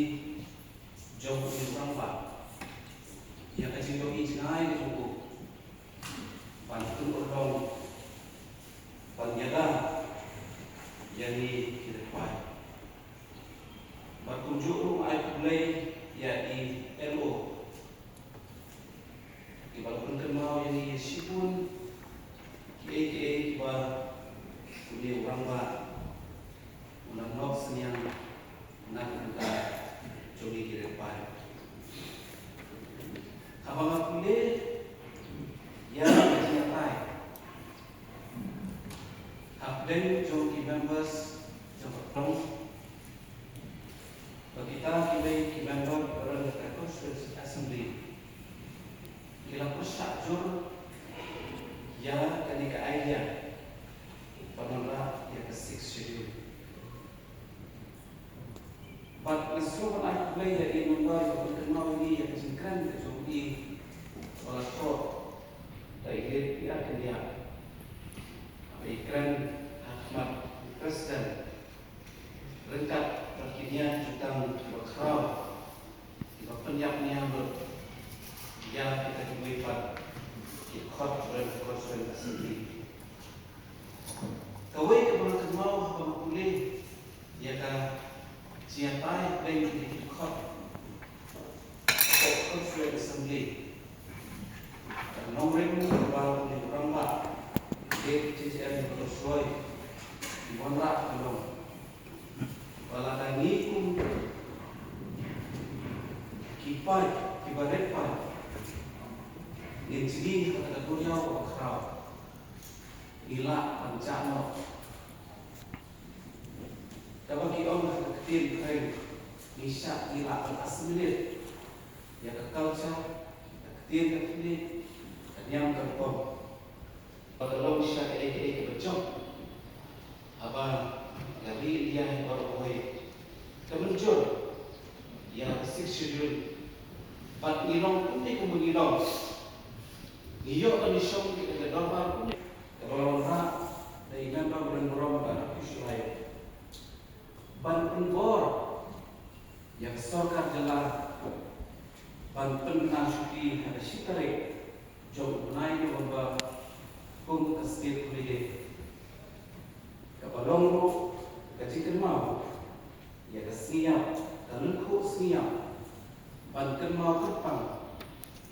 jong u rangbah, ïa ka jingïohi jngai jong u ban pynurlong, ban ïada ïa ngi ki riewpaid. Bad kumjuh ruh ai khublei ïa i L O kiba la pynkynmaw ïa ngi ïa shibun kiei kiei kiba une u rangbah u la noh synñiang na ka bynta jong ngi ki riewpaid. Haba nga pule ïa ka jingïatai hapdeng jong ki members jong ka pdeng, ba kita kiwei ki member kiba don ha ka Constituent Assembly ki la pyrshah jur ïa kane ka idea ban wanrah ïa ka Sixth Schedule. Bad nga sngewbha ban ai khublei ïa i member ba pynkynmaw ïa ngi ïa ka jingkren ka jong i ba la thoh da i Late P R Kyndiah. Haba i kren ha khmat u President ryngkat bad ki niam jutang kiba khraw kiba pynïap niam lut ïa kita kiwei pat ki khot ba don ha Constituent Assembly. Khot, Khot Constituent Assembly. Nongrim ba u rangbah J J M Khot Soi, i wanrah ka long ba lada ngi kum ki paid kiba rit paid ngin jngi ha ka duriaw ba khraw, ngi lah ban jah noh. Kaba ki ong ha ka ktien phareng, ngi shah, ngi lah ban assimilate ïa ka culture, ka ktien ka khlieh, ka niam ka rukom. Ba ka long shisha kaei kaei kaba jop. Haba ka ri India hi baroh kawei ka mynjur ïa ka Sixth Schedule. Bad ngi long kumne kumba ngi long. Ngi ïoh ban ïashong ïa ka dorbar kumne kaba la wanrah da i Member ba don burom, Bah Rakesh Iwai, ban pynbor ïa ka sorkar jylla ban pynbna shuti ha ka shi tarik jong u bnai November kum ka state holiday. Kaba long ruh ka jingkynmaw ïa ka sngi ïap, ka lyngkhuh sngi ïap, ban kynmaw kyrpang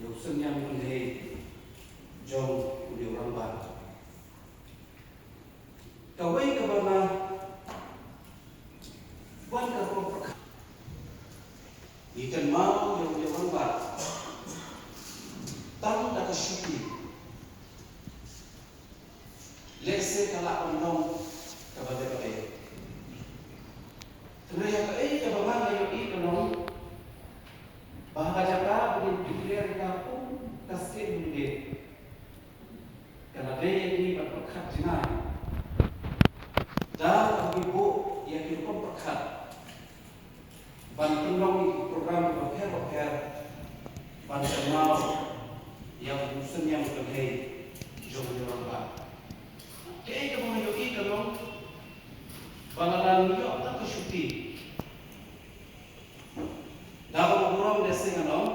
ïa u synñiang kynhei jong une u rangbah. Kawei kaba nga wan ka rukom pyrkhat, ngi kynmaw ïa u rangbah tang da ka shuti. Lehse ka lah ban long kaba dei ba dei. Hynrei ïa kaei kaba nga ïohi ka long ba ha ka jaka ba ngin declare ïa ka kum ka state holiday, ka la dei ïa ngi ban pyrkhat jngai da kaba ngi buh ïa ki rukom pyrkhat ban pynlong ïa ki program bapher bapher ban kynmaw ïa u synñiang kynhei jong u rangbah. Kaei kaba nga ïohi ka long ba lada ngi ïoh tang ka shuti, da kaba burom lehse ngan ong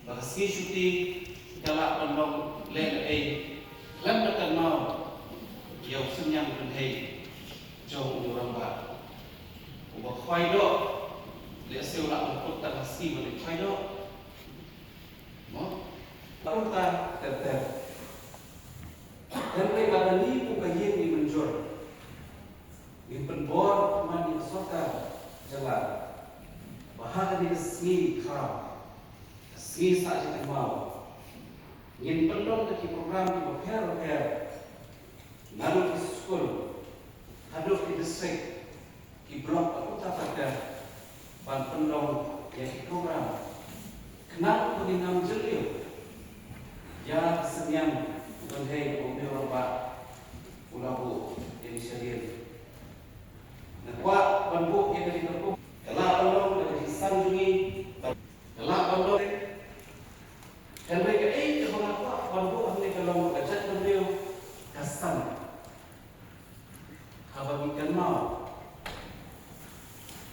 ba ka sngi shuti ka lah ban long lehnohei khlem da kynmaw ïa u synñiang kynhei jong u rangbah. Uba khwai doh lehse u lah ban kut tang ha sngi ba dei khwai doh. Mo? Kumta ter ter. Hynrei lada ngi kum ka ïing ngi mynjur, ngin pynbor man ïa ka sorkar jylla ba ha kane ka sngi khraw, ka sngi sah jingkynmaw, ngin pynlong da ki program kiba pher bapher, naduh ki skul haduh ki district, ki block bad kumta ter ter ban pynlong ïa ki program khnang ba ngin ym jylliew ïa ka synñiang kynhei ba u rangbah u la buh ïa ngi shadien. Nga kwah ban buh ïa kane ka rukom, ka lah ban long da ka jingsan jong ngi, ka lah ban long. Hynrei kaei kaba nga kwah ban buh hangne ka long ka jaitbynriew ka san. Haba ngi kynmaw,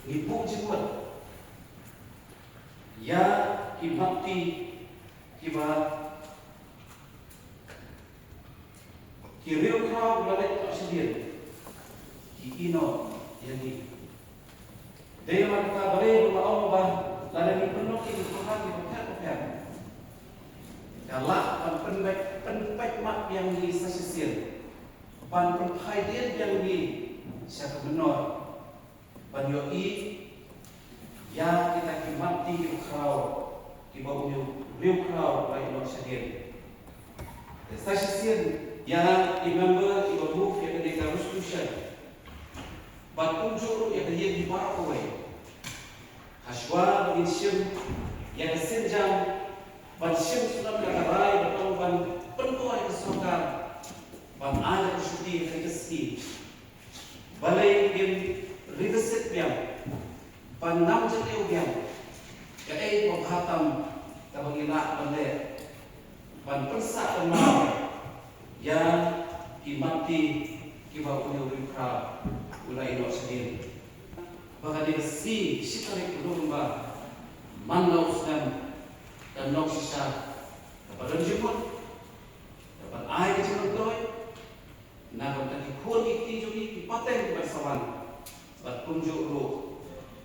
ngi buh jingmut ïa ki mat ti kiba ki riewkhraw ba la leit noh shadien ki ïehnoh ïa ngi. Dei namar kata balei ba nga ong ba lada ngi pynlong ïa ki program kiba pher bapher, ka lah ban pynpait, pynpait mat biang ïa ngi sa shisien, ban pynphai dien biang ïa ngi sha ka mynnor, ban ïohi ïa kita ki mat ti kiba khraw kiba une u riewkhraw u la ïehnoh shadien. Te sa shisien ïa i member kiba move ïa kane ka resolution, bad kumjuh ruh ïa ka ïing baroh kawei, hashwa ba ngin shim ïa ka sienjam ban shim shuh ïa ka rai ba tang ban pynbor ïa ka sorkar ban ai ïa ka shuti ha kane ka sngi, balei ngim revisit biang, ban ym jylliew biang kaei kaba bha tam kaba ngi lah ban leh ban pynsah kynmaw ïa ki mat ti kiba une u riewkhraw u la ïehnoh shadien. Ba ka dei ka sngi shi tarik u November man la u snem, kan long shisha kaba don jingmut, kaban ai ka jingmyntoi na ka bynta ki khun ki kti jong ngi, ki pateng kiban sa wan, bad kumjuh ruh